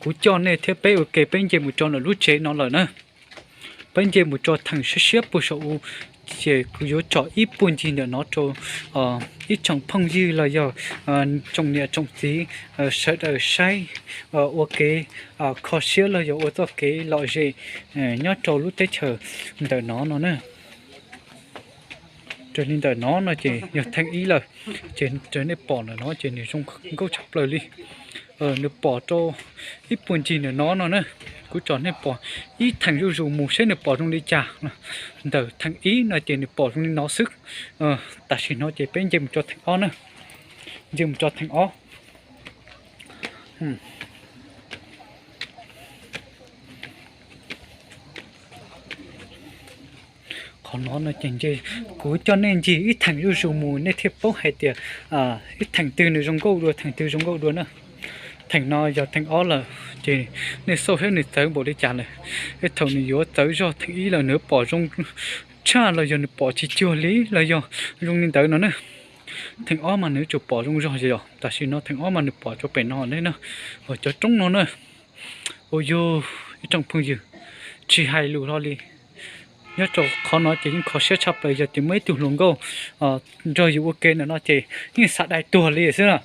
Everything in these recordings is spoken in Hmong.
Kuv coj nej thiab peb ua ke peb nce mus tso ntawm lub tsev no lawm na. Peb nce mus tso theem siab siab puag saum u, ces kuv yuav tso ib puag ncig ntawm no rau ib tsoom phooj ywg los yog tsoom niam tsoom txiv sawv daws saib ua kev kho siab los yog ua txoj kev lom zem nyob rau lub teb chaws ntawm no no na. Raws li ntawm no no ces yog theem ib lawm, ces raws nej pom ntawm no ces nws zoo nkauj tshaj plaws li. Nws pom rau ib puag ncig ntawm no no na. Kuv tso nej pom ib theem zuj zus mus seb nws pom zoo li cas. Ntawm theem ib no ces nws pom zoo li no xwb. Tam sim no ces peb nce mus tso theem ob na. Nce mus tso theem ob. Qhov no no ces nce, kuv coj nej ncig ib theem zuj zus mus nej thiaj paub hais tias ib theem twg nws zoo nkauj dua theem twg zoo nkauj dua na. Theem no yog theem ob lawm, ces nej xauj saib nws txawv npaum li cas lawm. Ib thaum nws yuav txawv zog theem ib lawm nws pom zoo tshaj los yog nws pom tsis cuag li los yog zoo li ntawd no na. Theem ob mas nws tsuas pom zoo zog yog tam sim no theem ob mas nws pom rau pem no ne na, cov roob no na. Ua yog ib tsoom phooj ywg, tsis hais lus hlo li, nyob rau qhov no ces yeej kho siab tshaj plaws yog tias muaj ib tug hluas nkauj nrog yus ua ke ntawm no ces yeej xav dai tuag li xwb na.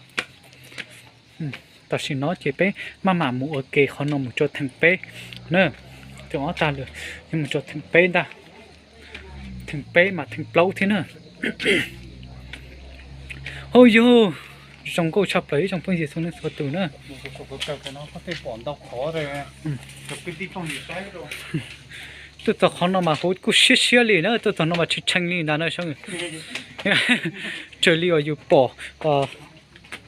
Tam sim no ces peb maj mam mus ua ke qhov no mus rau theem peb na. Theem ob tag lawm, mus rau theem peb ntag. Theem peb mas theem plaub thiab na. Hauj yug, zoo nkauj tshaj plaws ib tsoom phooj ywg txhua leej txhua tus na. Tuaj txog qhov no mas kuv kuj siab siab li na, tuaj txog no mas tshee tshee li ntag na. Raws li uas yus pom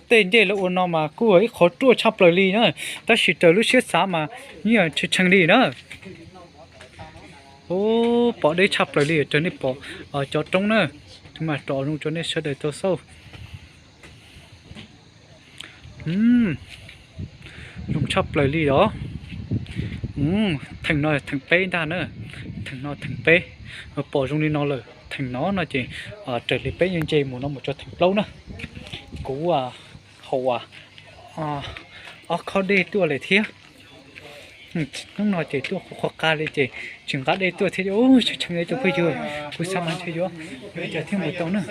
tej dej los ua no mas kuj ib qhov ruaj tshaj plaws li na, tab sis raws lub siab xav mas yeej tshee tshee li na. Pom deb tshaj plaws li, raws nej pom cov roob na, kuv mam rov zoo rau nej sawv daws tau xauj. Zoo tshaj plaws li os. Theem no theem peb ntag na, theem no theem peb, pom zoo li no lawm theem no no ces raws li peb yuav nce mus no mus rau theem plaub na. Kuv haus ob khob dej tuaj lawm thiab. Hnub no ces tuaj qhuav qhuav qas li ces tsis nqa dej tuaj thiab. Tshee tshee li tus phooj ywg, kuv xav mas ntshe yuav, yuav cas thiaj mus tau na.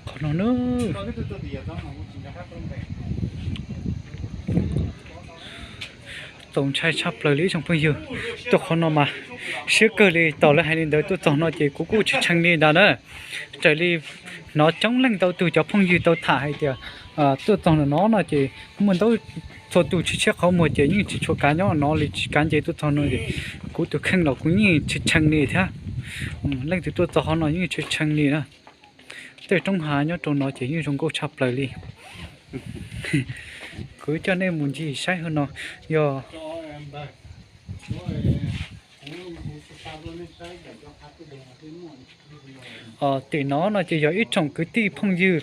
Qhov no na, txaus ntshai tshaj plaws li ib tsoom phooj ywg. Tuaj qhov no mas siab kawg li, tos lawv hais li ntawd tuaj txog no ces kuv kuj tshee tshee li ntag na. Raws li hnov coob leej ntau tus cov phooj ywg tau tham hais tias tuaj txog no no ces muaj ntau txhua tus tsis tshiab qhov muag ces yeej tsis tshua kav nyob no li, tsis kav nce tuaj txog no ces kuv tus kheej los kuv yeej tshee tshee li thiab. Leej twg tuaj txog qhov no yeej tshee tshee li na. Tej roob hav nyob rau no ces yeej zoo nkauj tshaj plaws li. Kuv coj nej mus ncig saib hauv no yog tim no no ces yog ib tsoom kwv tij phooj ywg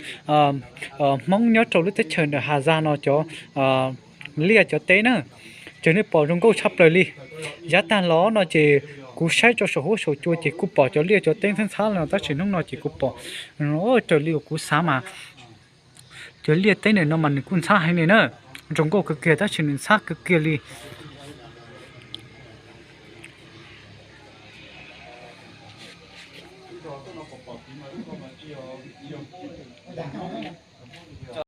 Hmoob nyob rau lub teb chaws ntawm Has Zaj no cov liaj cov teb na. Ces nej pom zoo nkauj tshaj plaws li. Yav tag los no ces kuv saib rau saum huab saum cua ces kuj pom cov liaj cov teb ntxhab ntxhab no tab sis hnub no ces kuv pom raws li uas kuv xav mas cov liaj teb ntawm no mas nws kuj ntxhab heev li na, zoo nkauj kawg kiag tab sis nws ntxhab kawg kiag li.